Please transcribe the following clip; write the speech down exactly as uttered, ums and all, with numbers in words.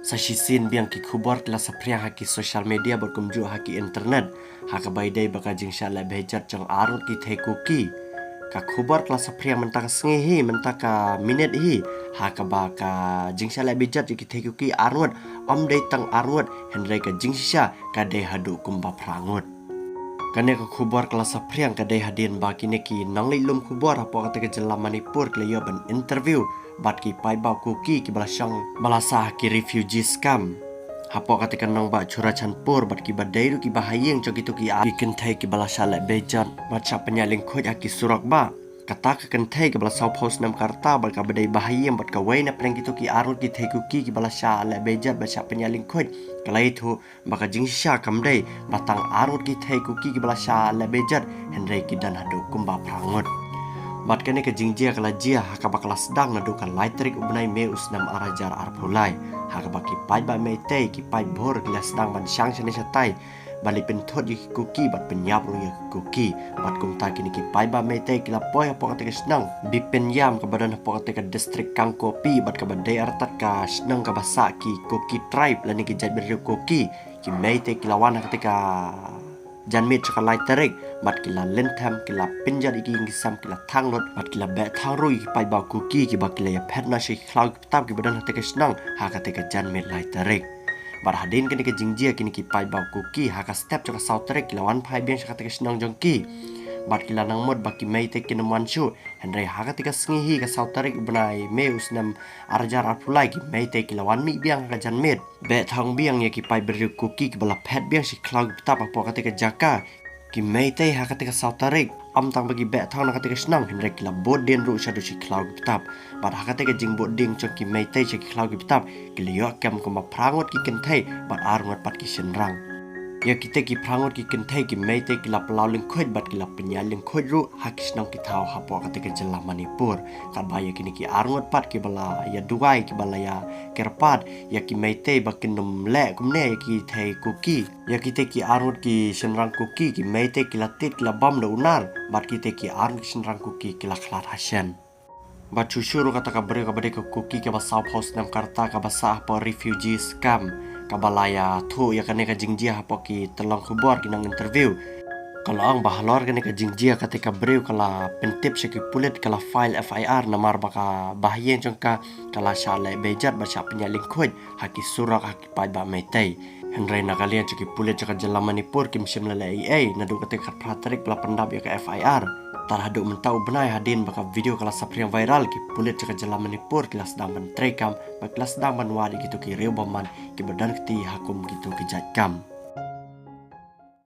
Sa shisien biang ki khubor ki la saphriang ha ki social media bad kumjuh ha ki internet, ha kaba ïadei bad ka jingshah leh bejat jong arngut ki thei Kuki. Ka khubor ka la saphriang mynta ka sngi hi, mynta ka minit hi, ha kaba ka jingshah leh bejat jong ki thei Kuki arngut, ym dei tang arngut, hynrei ka jingshisha ka dei haduh kumba phra ngut. Kane ka khubor ka la saphriang ka dei hadien ba kine ki nongleit lum khubor hapoh katei ka jylla Manipur ki la ïoh ban interview bad ki paidbah Kuki kiba la shong, ba la sah ha ki refugees camp hapoh katei ka nongbah Churachandpur, bad kiba dei ruh kiba ha ïing jong kito ki ar, ki kynthei kiba la shah leh bejat bad shah pynïaid lyngkhuid ha ki surok bah. Kata ka kynthei kaba la sawphew snem ka rta bad kaba dei ba ha ïing bad kawei na pdeng kito ki arngut ki thei Kuki kiba la shah leh bejat bad shah pynïaid lyngkhuid, ka la ïathuh ba ka jingshisha kam dei ba tang arngut ki thei Kuki kiba la shah leh bejat, hynrei ki don haduh kumba phra ngut. Bad kane ka jingjia ka la jia ha kaba ka la sdang naduh ka lai tarik u bnai May u snem ar hajar arphew lai, ha kaba ki paidbah Meitei, ki paid Bhur ki la sdang ban shang shane shatai, ban leit pynthut ïa ki Kuki bad pynïap ruh ïa ki Kuki. Bad kumta kine ki paidbah Meitei ki la poi hapoh katei ka shnong Bipinjam kaba don hapoh katei ka district Kangpokpi bad kaba dei artat ka shnong kaba sah ki Kuki tribe lane ki jaitbynriew Kuki. Ki Meitei ki la wan ha katei ka janmiet jong ka lai tarik bad ki la lynthem, ki la pynjot ïa ki ïing ki sem, ki la thang lut bad ki la beh thang ruh ïa ki paidbah Kuki kiba ki la ïaphet noh sha ki khlaw ki btap kiba don ha katei ka shnong ha katei ka janmiet lai tarik. Bad hadien kane ka jingjia kine ki paidbah Kuki ha ka step jong ka saw tarik ki la wan phai biang sha katei ka shnong jong ki. Bad ki la nang mut ba ki Meitei kin ym wan shuh, hynrei ha katei ka sngi hi ka saw tarik u bnai May u snem ar hajar arphew lai ki Meitei ki la wan mih biang ha ka janmiet, beh thang biang ïa ki paidbynriew Kuki kiba la phet biang sha ki khlaw ki btap hapoh katei ka jaka. Ki Meitei ha katei ka saw tarik ym tang ba ki beh thang na katei ka shnong, hynrei ki la bud dien ruh shaduh sha ki khlaw ki btap. Bad ha katei ka jingbud dien jong ki Meitei sha ki khlaw ki btap, ki la ïoh kem kumba phra ngut ki kynthei bad ar ngut pat ki shynrang. Ïa kitei ki phra ngut ki kynthei ki Meitei ki la pynlaw lyngkhuid bad ki la pynïaid lyngkhuid ruh ha ki shnong ki thaw hapoh katei ka jylla Manipur. Katba ïa kine ki ar ngut pat kiba la ïaduwai, kiba la ïakyrpad ïa ki Meitei ba kin ym leh kumne ïa ki thei Kuki, ïa kitei ki ar ngut ki shynrang Kuki ki Meitei ki la tied, ki la bam da u nar, bad kitei ki ar ngut ki shynrang Kuki ki la khlad ha shen. Bad shuh shuh ruh kata ka briew kaba dei ka Kuki kaba sawphew snem ka rta kaba sah hapoh refugees camp, kaba la ïathuh ïa kane ka jingjia hapoh ki tyllong khubor, ki nong interview, ka la ong ba halor kane ka jingjia katei ka briew ka la pyntip sha ki pulit, ka la file F I R namar ba ka bahaïing jong ka ka la shah leh bejat bad shah pynïaid lyngkhuid ha ki surok ha ki paidbah Meitei. Hynrei na ka liang jong ki pulit jong ka jylla Manipur kim shym la leh ei ei naduh katei ka khatphra tarik ba la pyndap ïa ka F I R. Tar haduh mynta u bnai hadien ba ka video ka la saphriang viral, ki pulit jong ka jylla Manipur ki la sdang ban treikam bad ki la sdang ban wad ïa kito ki riew bymman kiba don kti ha kum kito ki jait kam.